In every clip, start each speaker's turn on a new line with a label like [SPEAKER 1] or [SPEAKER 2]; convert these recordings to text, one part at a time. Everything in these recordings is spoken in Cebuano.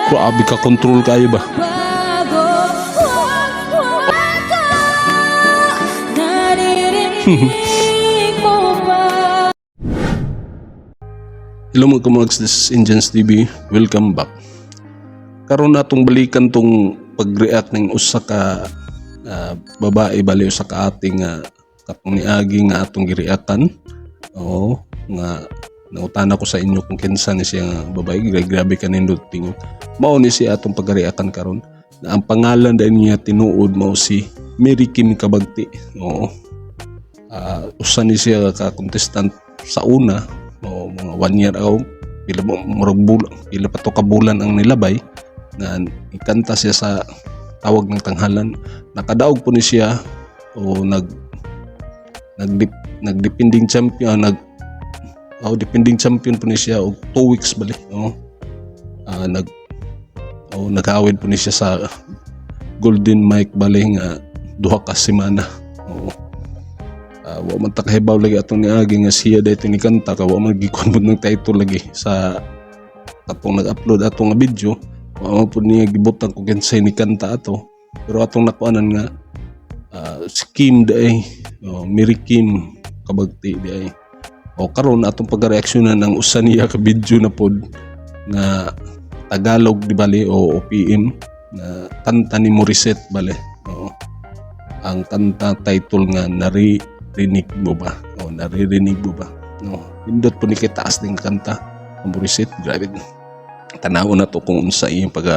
[SPEAKER 1] Grabe ka control kayo ba?
[SPEAKER 2] Bago, wag, wag ka. Naririnig mo ba?
[SPEAKER 1] Hello mga kamags, this is Indians TV. Welcome back. Karon atong balikan tong pag-react ng usa ka babae, bali usa ka ating katong niagi nga atong gireactan. Oo, nga nautana ko sa inyo kung kinsa ni siya nga babae. Grabe ka nindot tingog. Mao ni siya atong pag-reactan karon. Na ang pangalan dahil niya tinuod mao si Mary Kim Kabagti. Oo. Usa ni siya ka contestant sa una o mga 1 year ago, pila mo murag bulan, pila pa to ka bulan ang nilabay na ikanta siya sa Tawag ng Tanghalan. Nakadaog po ni siya o nag nag nag defending champion, nag oh, defending champion po ni siya og 2 weeks bali, no? Nag oh, nagawid po ni siya sa Golden Mic bali nga 2 ka semana. Oo. Wa man ta kahibaw lagi atong niagi nga siya dayto ni kanta ka, wa man gikuan ng title lagi sa atong nag-upload atong nga video. Wa man pud niya gibutang kung kinsay ni kanta ato, pero atong nakuanan nga si Kim diay, oh, Mary Kim Kabagti diay. O karon atong pagreaksyonan ang usa niya ka video na pod nga Tagalog di bali o OPM na kanta ni Morissette bale. Oo. Ang kanta title nga "Naririnig Mo Ba" o "Naririnig Mo Ba", no? Nindot po ni kay taas din kanta ang Morissette, grabe. Tanaw na to kung unsa iyang pag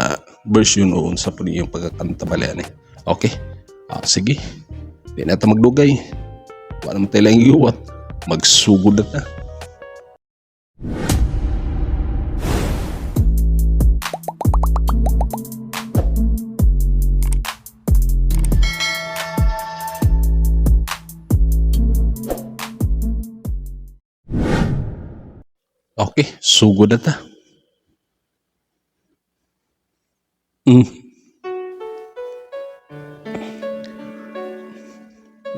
[SPEAKER 1] version o unsa po iyang pagkakanta bale ani. Okay, sige, di na ta magdugay, wala naman tayo lang giuwat, magsugod na ta. Okay, sugod na ta.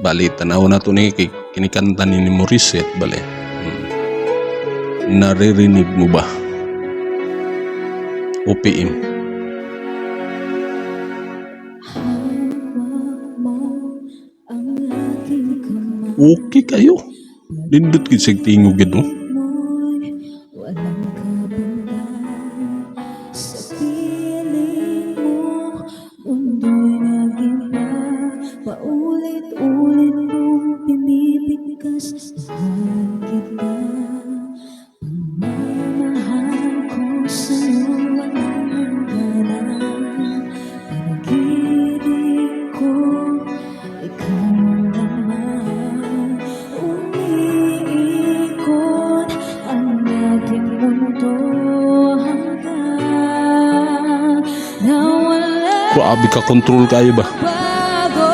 [SPEAKER 1] Bali, tanaw na to ni kay kinikanta ni Morissette bale. "Naririnig Mo Ba?" OPM.
[SPEAKER 2] Hawak mo ang aking kamay.
[SPEAKER 1] Okay kayo. Nindot gid sig tingog gid, no?
[SPEAKER 2] Mo'y walang kapantay. Sa piling mo, mundo'y nag-iba. Paulit-ulit mong pinibigkas. Mahal kita. Pagmamahal ko sa'yo walang hangganan. Panaginip ko, ikaw ang laman. Umiikot ang aking mundo hanggang nawala
[SPEAKER 1] Grabe ka control kayo ba?
[SPEAKER 2] Bago.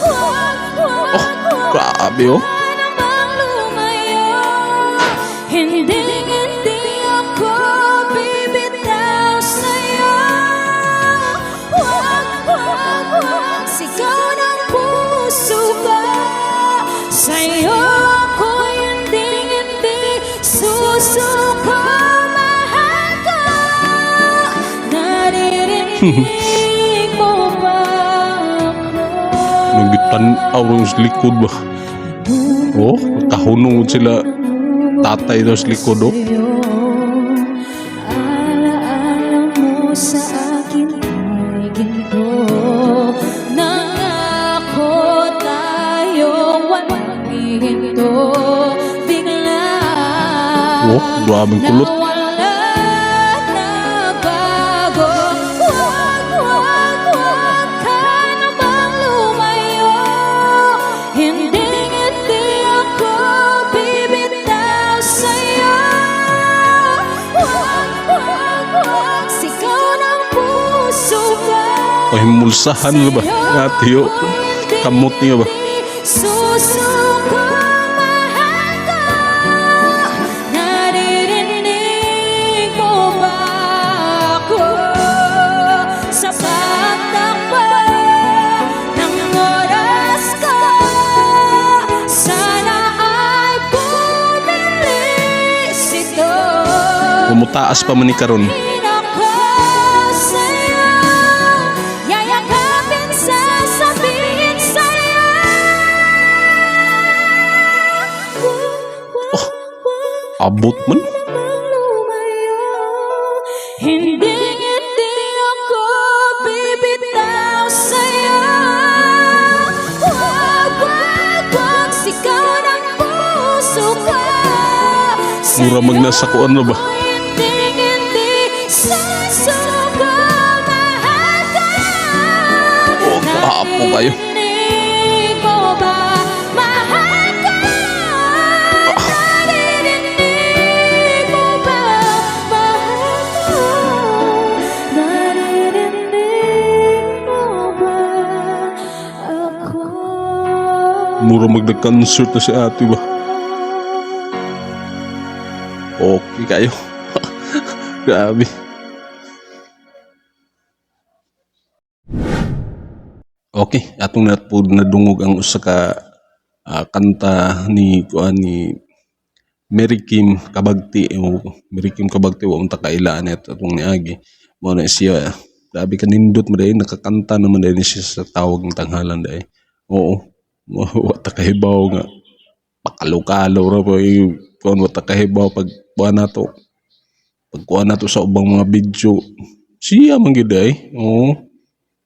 [SPEAKER 2] Wag, wag,
[SPEAKER 1] Oh, grabe oh.
[SPEAKER 2] namang lumayo. Hindi, hindi ako bibitaw sa'yo. Wag, wag, wag. Sigaw ng puso ko. Sa'yo ako hindi, hindi susuko. Mahal ko. Naririnig mo ba ako?
[SPEAKER 1] Nung gitan-aw rin sa likod ba? Oh, kahunong sila tatay daw sa likod, oh.
[SPEAKER 2] Alaala mo sa akin ay ginto. Nangako tayo walang hihinto. Bigla
[SPEAKER 1] Oh, grabeng kulot.
[SPEAKER 2] nawala na bago. Wag, wag, wag ka namang lumayo. Hindi, hindi ako bibitaw sa'yo. Wag, wag, wag. Sigaw ng puso ko.
[SPEAKER 1] Pahimulsahan ba? Ate, oh. Kamot niya ba?
[SPEAKER 2] Susuko, mahal ko. Naririnig mo ba ako? Sa pagtakbo ng oras ko, sana ay bumilis ito.
[SPEAKER 1] Kumutaas pa man ni karon.
[SPEAKER 2] Ako sa'yo.
[SPEAKER 1] Abot man.
[SPEAKER 2] Namang lumayo. Hindi, hindi ako bibitaw sa'yo. Wag, wag, wag sigaw ng puso ko.
[SPEAKER 1] Mura mag nasa kuan na ba?
[SPEAKER 2] Hindi, hindi susuko, mahal ka.
[SPEAKER 1] Oh, gwapo kayo.
[SPEAKER 2] Narinig mo ba? Mahal ka. Naririnig mo ba? Mahal ka. Naririnig mo ba ako?
[SPEAKER 1] Mura mag nag-concert na si ate ba? Okay kayo. Grabe. Okay, atong natpud nadungog ang usa ka kanta ni kuan ni Mary Kim Kabagti o Mary Kim Kabagti, wa unta kailaan at atong niagi. Mao na siya. Grabe ka nindot mo dahil nakakanta naman dahil siya sa Tawag ng Tanghalan dahil. Oo. Wa ta kahibaw nga pakalokalo ra pa kuan, wa ta kahibaw pag kuan nato. Pag kuan nato sa ubang mga video siya man gyud ay. Oo.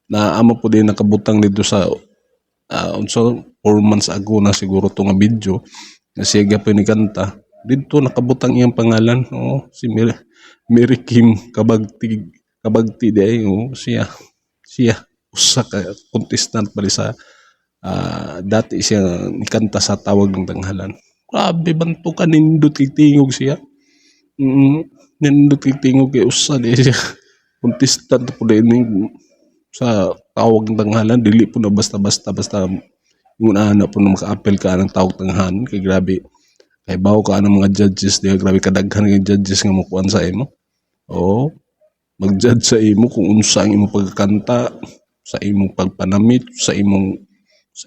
[SPEAKER 1] Naa man po din nakabutang dito sa unsa, 4 months ago na siguro to nga video nga siya gyapon ni kanta didto, nakabutang iyang pangalan. Oo, si Mary Kim Kabagti, Kabagti di ay. Oo, siya siya usa ka contestant bali sa dati siya nikanta sa Tawag ng Tanghalan. Grabe banto ka nindot kay tingog siya. Nindot kay tingog kay usa di siya contestant po din sa Tawag ng Tanghalan. Dili po na basta-basta basta ingon ana po na maka-appeal ka ng Tawag Tanghalan kay grabe kay bawo ka ng mga judges di, grabe kadaghan ng judges nga mokuan sa imo. Oo, mag-judge sa imo kung unsa ang imong pagkanta, sa imong pagpanamit, sa imong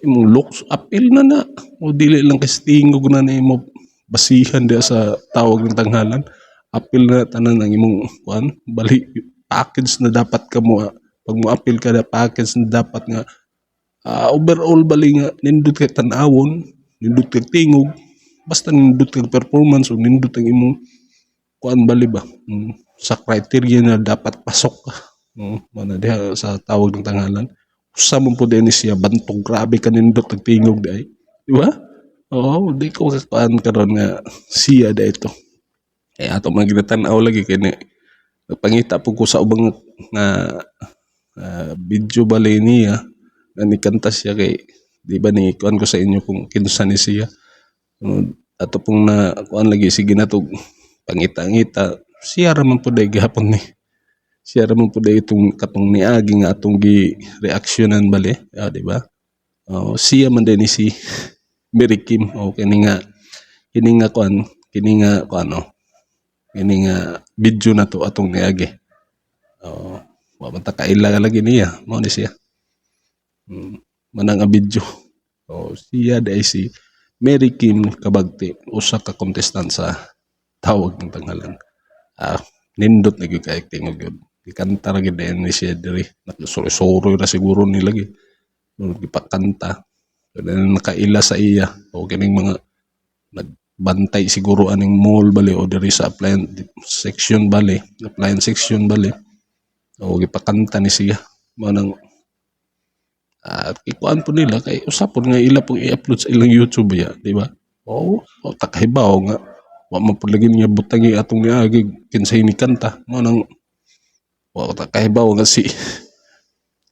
[SPEAKER 1] looks, appeal na na. O dili lang kay tingog na nimo basihan diha sa Tawag ng Tanghalan. Appeal na tanan ang imong kuan bali, package na dapat ka mo pag mo appeal ka na, package na dapat nga overall bali nga nindot kay tan-awon, nindot kay tingog, basta nindot kay performance o nindot ang imong kuan bali ba, sa criteria na dapat pasok ka. Mao na diha sa Tawag ng Tanghalan. Usa man pud ni siya bantog, grabe ka nindot ang tingog di ay. Di ba? Oo, di ko kakuan karon nga siya da ito. Kaya ato man ginatan-aw lagi kay ni nagpangita po ko sa ubang nga video bali niya nga nikanta siya kay di ba ni kuan ko sa inyo kung kinsa ni siya. Ano, ato pong na kuan lagi, sige na to pangita-ngita, siya ra man pud ay gihapon ni siya ra man pud ay itong katong niagi nga atong gi reaksyonan bali, di ba? Oh, siya man din ni si Mary Kim. O kini nga kuan, kini nga kuan, oh, kini nga video na to atong niagi. Oh, wa man ta kaila lagi niya, mao ni siya. Manang nga video. Oh, siya di si Mary Kim Kabagti, usa ka contestant sa Tawag ng Tanghalan. Nindot na gyud kay tingog gyud. Gikanta ra gyud ni siya diri. Nakasuri-suri ra siguro ni lagi. No, gipakanta. So, then, nakaila sa iya o kining mga nagbantay siguro aning mall bali o diri sa appliance section bali, appliance section bali. O gipakanta ni siya. Manang at ikuan po nila kay usapon nga ila pong i-upload sa ilang YouTube ya, di ba? Oo, o takahibaw nga wa man pud lagi niya butangi atong niagi kinsay ni kanta. Mao nang wa ta kahibaw nga si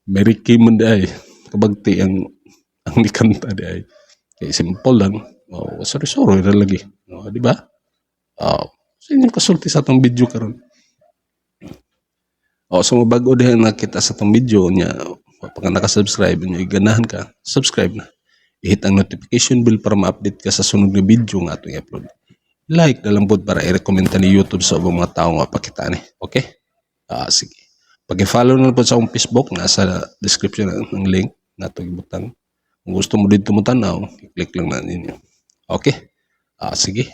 [SPEAKER 1] Mary Kim man di ay Kabagti ang nikanta di ay. Kay simple lang. Oh, sorry sorry ra lagi. Oh, di ba? Oh, sa inyong kasulti sa atong video karon. Oh, so bago diha nakita sa atong video niya, pag naka-subscribe niya, ganahan ka, subscribe na. I-hit ang notification bell para ma-update ka sa sunod na video nga atong i-upload. Like na lang pod para i-recommend ta ni YouTube sa ubang mga tao nga pakita ni. Okay? Ah, sige. Pag-follow na lang po sa akong Facebook, nasa description ng link na itong ibutang. Kung gusto mo dito mo tanaw, i-click lang na ninyo. Okay? Ah, sige.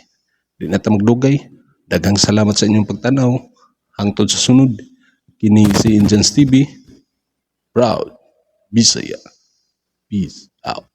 [SPEAKER 1] Di na ta magdugay. Daghang salamat sa inyong pagtanaw. Hangtod sa sunod. Kini si Injans TV. Proud. Bisaya. Peace out.